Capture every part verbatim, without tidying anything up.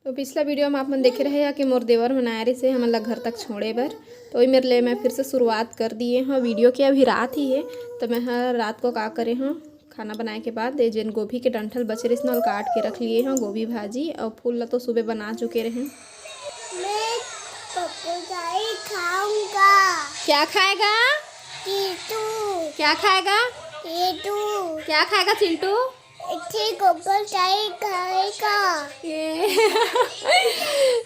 तो पिछला वीडियो में आप मन देखे रहे या कि मोर देवर मन आए रहिसे हमन ला घर तक छोड़े बर, तो ओही मेर ले मैं फिर से शुरुआत कर दिए हूँ वीडियो के। अभी रात ही है, तो मैं हर रात को का करे हूँ, खाना बनाए के बाद ये जेन गोभी के डंठल बचे रहिस ना, ओला काट के रख लिए हूँ। गोभी भाजी और फूल ला तो सुबह बना चुके रहे। मैं पकौड़ी खाऊंगा। क्या खाएगा? चिंटू। क्या खाएगा? चिंटू। क्या खाएगा चिंटू? इथे गोबर चाय खाएगा। ये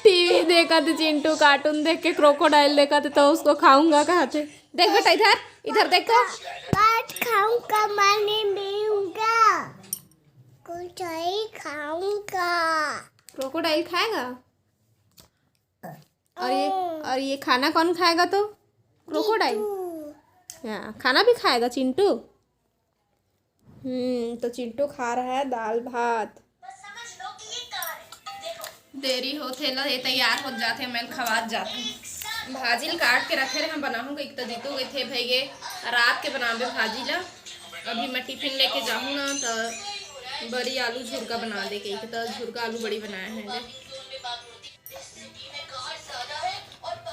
टीवी देखत हे चिंटू, कार्टून देख के, क्रोकोडाइल देखत हे, तो उसको खाऊंगा कहत हे। देख बेटा, इधर, इधर देख तो। काट खाऊंगा, माने पीऊंगा। को चाय खाऊंगा। क्रोकोडाइल खाएगा। और ये, और ये खाना कौन खाएगा तो? क्रोकोडाइल। चिंटू। हाँ, खाना भी खाएगा चिंटू। हम्म, तो चिंटू खा रहा है दाल भात। देरी होथे ला, ये तैयार हो जाथे, मैं खवात जाथे। भाजी ल काट के रखे रहे, हम बनाहूँ कहिके, त जीतू कहिथे, "भई गे, रात के बनाबे भाजी ला, अभी मैं टिफिन लेके जाहूँ ना, त बड़ी आलू झुरका बना दे," कहिके, त झुरका आलू बड़ी बनाए हैं जे।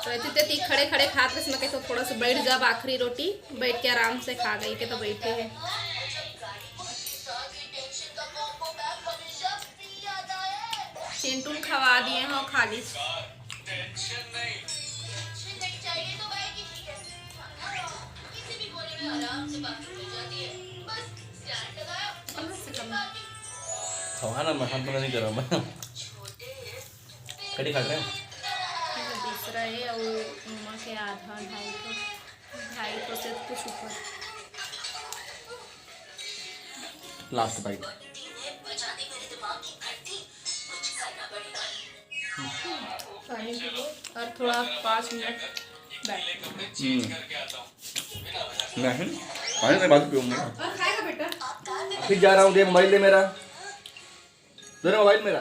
रहती तेती खड़े खड़े खात रहिस, मैं कहिथों थोड़ा सा बैठ जाब, आखिरी रोटी बैठ के आराम से खा गई के तो बैठे है। चिंटू ल खवा दिए हो खाली। खवा ना, मैं हाथ में नहीं करा मैं। कड़ी खा रहे हैं? ये दूसरा है और मम्मा के आधा, ढाई को, ढाई को से कुछ ऊपर। Last bite. पानी पी लो और थोड़ा पाँच मिनट बैठ। हम्म। नहीं, पानी से बाद पीऊंगा। और खाएगा बेटा? फिर जा रहा हूँ, दे मोबाइल दे मेरा, दे ना मोबाइल मेरा।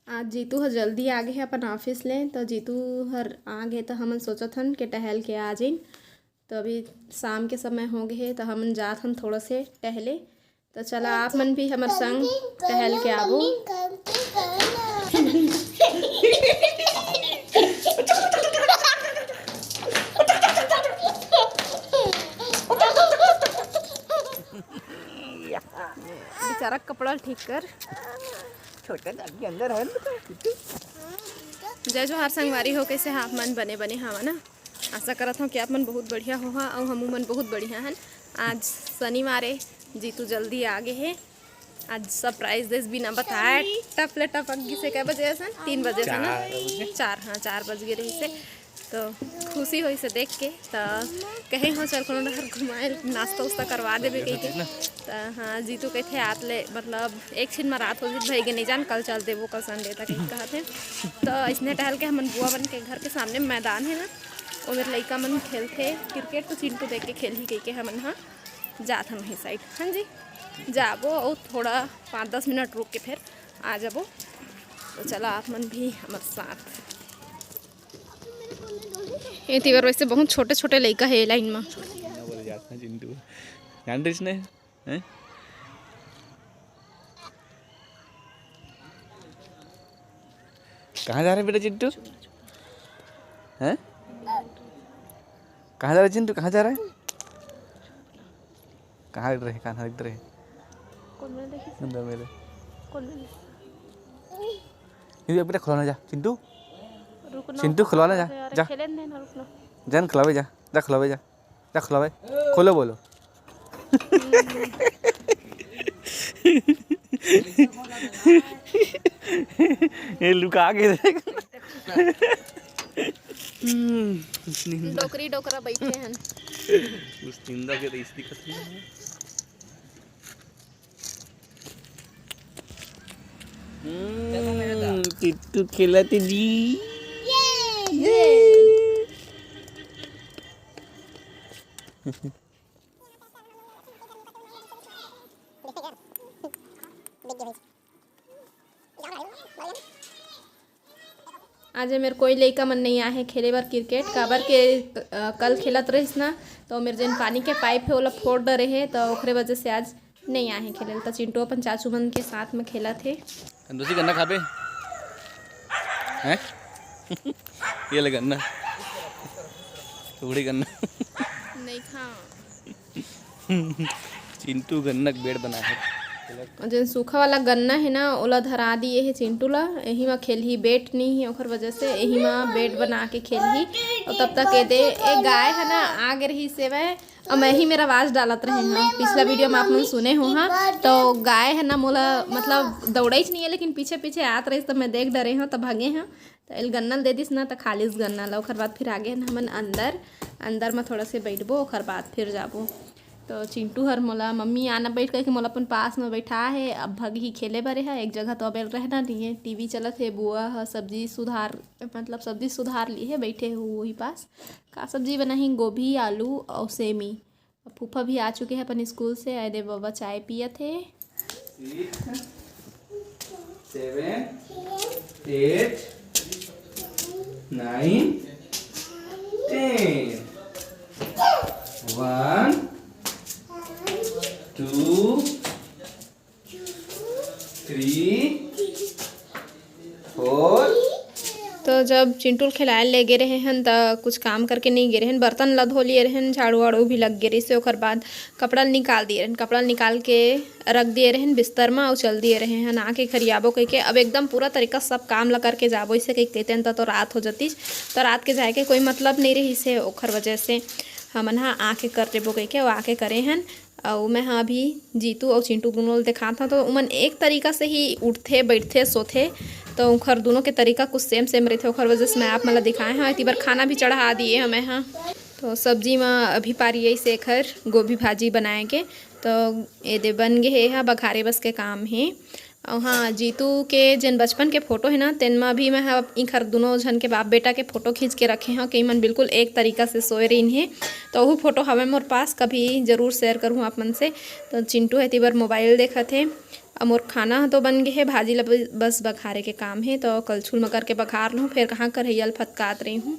आज जीतू ह जल्दी आ गे हे अपन ऑफिस ले, तो जीतू हर आ गे, तो हमन सोचत हन कि टहल के आ जाइन। तो अभी शाम के समय हो गे हे, तो हमन जात हन थोड़ा से टहले। तो चला, आप मन भी हमर संग टहल के आबो। बेचारा कपड़ा ठीक कर। छोटा दादी अंदर है ना, किट्टू। जय जोहार संगवारी हो, कैसे हा आप मन? बने बने हावा ना? आशा करत हूँ कि आप मन बहुत बढ़िया होहा, अउ हमू मन बहुत बढ़िया हन। आज शनिवार ए, जीतू जल्दी आ गे हे। आज सरप्राइज देस बिना बताए, टप ले टपक गिस हे। कै बजे असन? तीन बजे असन ना? चार बजे। चार, हाँ, चार बज गे रहिस हे। तो खुशी होइस हे देख के, तो कहे हो चल कोनो डहर घुमाए, नाश्ता उस्ता करवा देबे कहिके। तो हाँ, जीतू कहिथे आत ले, मतलब एक छिन म रात हो जित भई गे, नहीं जान कल चल देबो, कल संडे तक कहत हे। तो इसने टहल के हमन बुआ बन के घर के सामने मैदान है ना, ओमेर लइका मन खेलथे क्रिकेट, तो चिंटू देख के खेलही कहिके हमन ह जात हन वही साइड। हाँ जी, जाबो अउ थोड़ा पाँच दस मिनट रुक के फिर आ जाबो। तो चला आप मन भी हमर साथ। ये तीवर वैसे बहुत छोटे छोटे लइका हे लाइन में। बोले जात ना चिंटू, जान रहिस ने, हैं? कहाँ जा रहे बेटा चिंटू? हैं? कहाँ जा रहे चिंटू? कहाँ जा रहे? कहाँ रहे? कहाँ रहे? कौन मेरे देखी? अंदर मेरे। कौन मेरे? ये बेटा खिलौना जा चिंटू। रुकना। चिंटू खिलौना जा, अरे, अरे, जा। खेले दे ना, रुकना। जान खिलावे जा, जा खिलावे जा। रख लो भाई, खोलो बोलो। ये लुका के देख। हम्म, उस निंदा। डोकरी डोकरा बैठे हैं। उस निंदा के तो इस दिखत नहीं है। हम्म, किट्टू खेलत हे जी। ये। आज मेर कोई लइका मन नहीं आए हे खेले बर क्रिकेट, काबर के अ, कल खेलत रहिस ना, तो मेर जेन पानी के पाइप हे, ओला फोड़ डरे हे, तो ओखरे वजह से आज नहीं आए हे खेले। तो चिंटू अपन चाचू मन के साथ में खेलत हे। कंदूसी गन्ना खाबे? हैं? ये ले गन्ना, टुकड़ी गन्ना। नहीं खा। चिंटू गन्ना के बेट बना हे। जेन सूखा वाला गन्ना हे ना, ओला धरा दिए हे चिंटू ला। यही मा खेलही, बेट नहीं हे, ओखर वजह से यही मा बेट बना के खेलही। और तब तक ये दे, ए गाय हे ना, आ गे रही सेवय। अब मैं ही मेरा आवाज डालत रहे हैं। पिछला वीडियो में आप मन सुने हो, हाँ, तो गाय हे ना, मोला मतलब दौड़ाइच नहीं है, लेकिन पीछे पीछे आत रहिस, तो मैं देख डरे हूँ, तो भागे हूँ। तो एल गन्ना ल दे दिस ना, तो खा लिस गन्ना ला। ओखर बाद फिर आगे हन हमन अंदर, अंदर में थोड़ा से बैठबो, ओखर बाद फिर जाबो। तो चिंटू हर मोला, "मम्मी आना बैठ," करके मोला अपन पास में बैठा है। अब भगही खेले बरे है, एक जगह तो अबेल रहना नहीं है। टीवी चलत है, बुआ ह सब्जी सुधार, मतलब सब्जी सुधार ली है, बैठे हो वही पास। का सब्जी बनाही? गोभी, आलू और सेमी। अब फूफा भी आ चुके हैं अपन स्कूल से। आए दे बाबा चाय पियत हे। Six, seven, eight, nine, ten. One, two, three, four. तो जब चिंटू ल खिलाए ले गे रहे हन, त कुछ काम करके नहीं गे रहन, बर्तन ला धो लिए रहन, झाड़ू वाड़ू भी लग गे रहिस। ओकर बाद कपड़ा ल निकाल दिए रहन, कपड़ा ल निकाल के रख दिए रहन बिस्तर में, अउ चल दिए रहे हन आके खरियाबो कहिके। अब एकदम पूरा तरीका सब काम ला करके जाबो, इसे कहिके तेन त तो रात हो जतिस, तो रात के जाए के कोई मतलब नहीं रहिस हे। ओखर वजह से हमन हा आके कर लेबो कहिके, अउ आके करे हन। अउ मैं ह अभी जीतू अउ चिंटू दुनों ल देखात हव, तो उमन एक तरीका से ही उठथे, बइठथे, सोथे, तो उंखर दुनों के तरीका कुछ सेम सेम रहिथे, ओखर वजह से मैं आप मन ल दिखाए हव। एती बर खाना भी चढ़ा दिए हव मैं ह। तो सब्जी म अभी पारी अइसे एखर गोभी भाजी बनाए के, तो एदे बन गे हे, एहा बघारे बस के काम हे। अउ हाँ, जीतू के जेन बचपन के फोटो हे ना, तेन म भी मैं ह इंखर दुनों झन के बाप बेटा के फोटो खींच के रखे हव, कि मन बिल्कुल एक तरीका से सोए रहिन हे। तो ओहू फोटो हवे मोर पास, कभी जरूर शेयर करूँ आप मन से। तो चिंटू हे ती बर मोबाइल देखत हे। अउ मोर खाना ह तो बन गे हे, भाजी ल ब-, बस बघारे के काम हे, तो कलछुल म करके बघार लूँ, फेर कहाँ करहैया ल फतकात रही हूँ।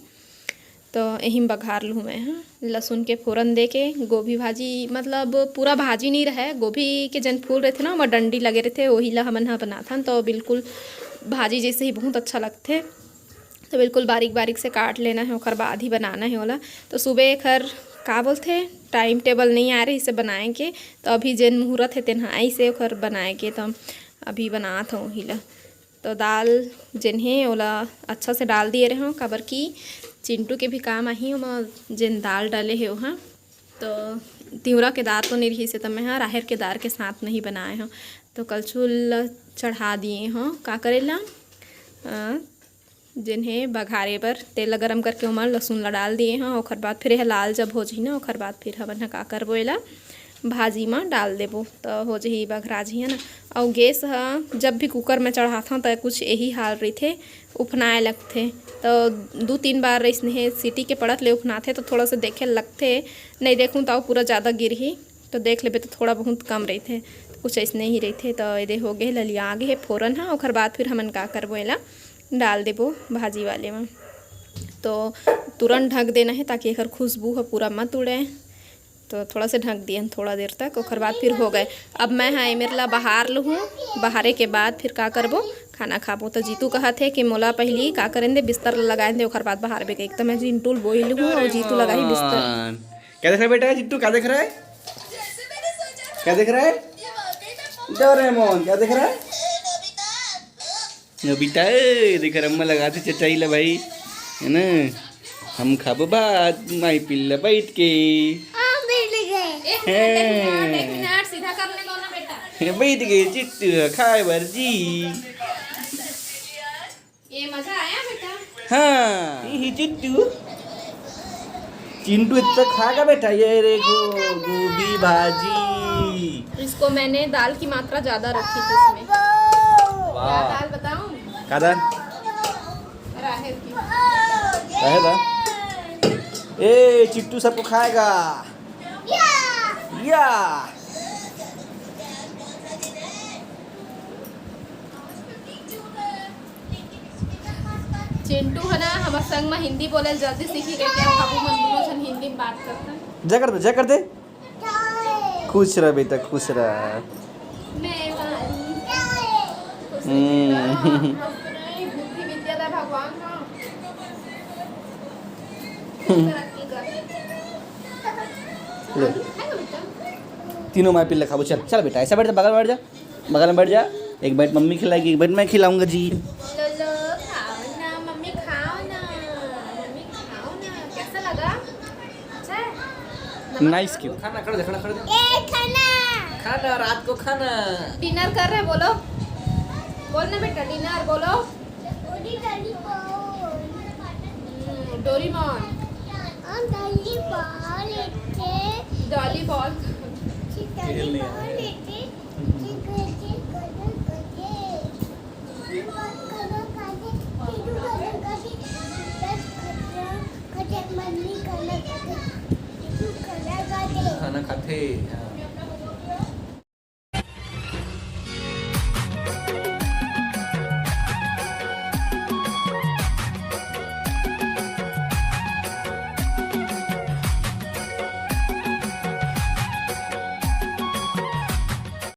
तो एही म बघार लूँ मैं ह लसुन के फोरन दे के। गोभी भाजी, मतलब पूरा भाजी नहीं रहे, गोभी के जन फूल रहिथे ना, ओमा डंडी लगे रहिथे, ओही ला हमन ह बनाथन, तो बिल्कुल भाजी जैसे ही बहुत अच्छा लगथे। तो बिल्कुल बारीक बारीक से काट लेना है, ओकर बाद ही बनाना है ओला। तो सुबह एखर का बोलथे, टाइम टेबल नहीं आ रही इसे बनाए के, तो अभी जेन मुहूर्त है तेन ह आइसे ओखर बनाए के, तो अभी बनात हूँ ओही ला। तो दाल जेन हे ओला अच्छा से डाल दिए रहे हूँ, काबर कि चिंटू के भी काम आही ओमा जेन दाल डाले हे ओहा। तो तिवरा के दार तो नहीं रहिस हे, त मैं ह राहेर के दार के साथ नहीं बनाए हूँ। तो कलछुल ल चढ़ा दिए हूँ, का करे ला, अ, जेन हे बघारे बर तेल ल गरम करके ओमा लसुन ल डाल दिए हूँ। ओखर बाद फिर यह लाल जब हो जही ना, ओखर बाद फिर हमन ह का करबो, एला भाजी म डाल देबो, त हो जही बघरा जही, है ना। अउ गैस ह जब भी कुकर में चढ़ाथन, त कुछ यही हाल रहिथे, उफनाए लगथे। त दू तीन बार अइसने सीटी के पड़त ले उफनाथे, त थोड़ा सा देखे लगथे, नहीं देखूँ त अउ पूरा ज़्यादा गिरही, तो देख लेबे त थोड़ा बहुत कम रहिथे, कुछ अइसने ही रहिथे। त एदे हो गे, ललिया गे हे फोरन ह, ओखर बाद फिर हमन का करबो, एला डाल देबो भाजी वाले में। तो तुरंत ढक देना है, ताकि एकर खुशबू ह पूरा मत उड़े। तो थोड़ा से ढक दियन थोड़ा देर तक, ओकर बाद फिर हो गए। अब मैं ह एमेर ला बहार लूहूँ, बहारे के बाद फिर का करबो, खाना खाबो। तो जीतू कहत हे कि मोला पहिली का करें दे, बिस्तर ला लगाए दे, ओकर बाद बहारबे कहिके। तो मैं चिंटू ल बोही लूहूँ और जीतू लगाही बिस्तर। क्या देख रहा है बेटा? चिंटू क्या देख रहा है? क्या देख रहा है? डोरेमोन क्या देख रहा है? नोबिता, ए, देख रम्मा लगाथे चटाई ला भाई, है ना? हम खाबो भात माई पिल्ला बैठ के। हाँ, बैठ गए। एक मिनट, एक मिनट, एक मिनट, सीधा करने दो ना बेटा। बैठ गए चिट्टू खाए बर जी। ये मजा आया बेटा? हाँ, ही चिट्टू। चिंटू इतना खाएगा बेटा, ये देखो गोभी भाजी। इसको मैंने दाल की मात्रा ज्यादा रखी थी इसमें। क्या वाह। दाल बताऊं? का दाल? राहेर की। राहेर दाल? ए, चिट्टू सबको खाएगा। या। चिंटू है ना, हमर संग में हिंदी बोले जल्दी सीखी, क्योंकि हम बाबू मन दोनों जन हिंदी में बात करते हैं। जय कर दे, जय कर दे। खुश रह बेटा, खुश रह। मैं वाली। खुश रह। हम्म। बुद्धि विद्या दा भगवान का। ले। तीनों माय पिल्ला खाबो। चल, चल बेटा, ऐसा बैठ जा, बगल में बैठ जा, बगल में बैठ जा। एक बाइट मम्मी खिलाएगी, एक बाइट मैं खिलाऊंगा जी। लो, लो, खाओ ना, मम्मी खाओ ना, मम्मी खाओ ना। कैसा लगा? अच्छा है? नाइस क्यों? खाना, खड़े दे, खड़ा, खड़े दे। ए, खाना। खाना, रात को खाना। डिनर कर रहे हैं, बोलो। बोल ना बेटा, डिनर बोलो। डोरी डोरी बॉल। हम्म, डोरीमोन। हम डोरी बॉल लेते। डॉली बॉल। डोरी खेलने बॉल आए। लेते। खाना खाते। हाँ।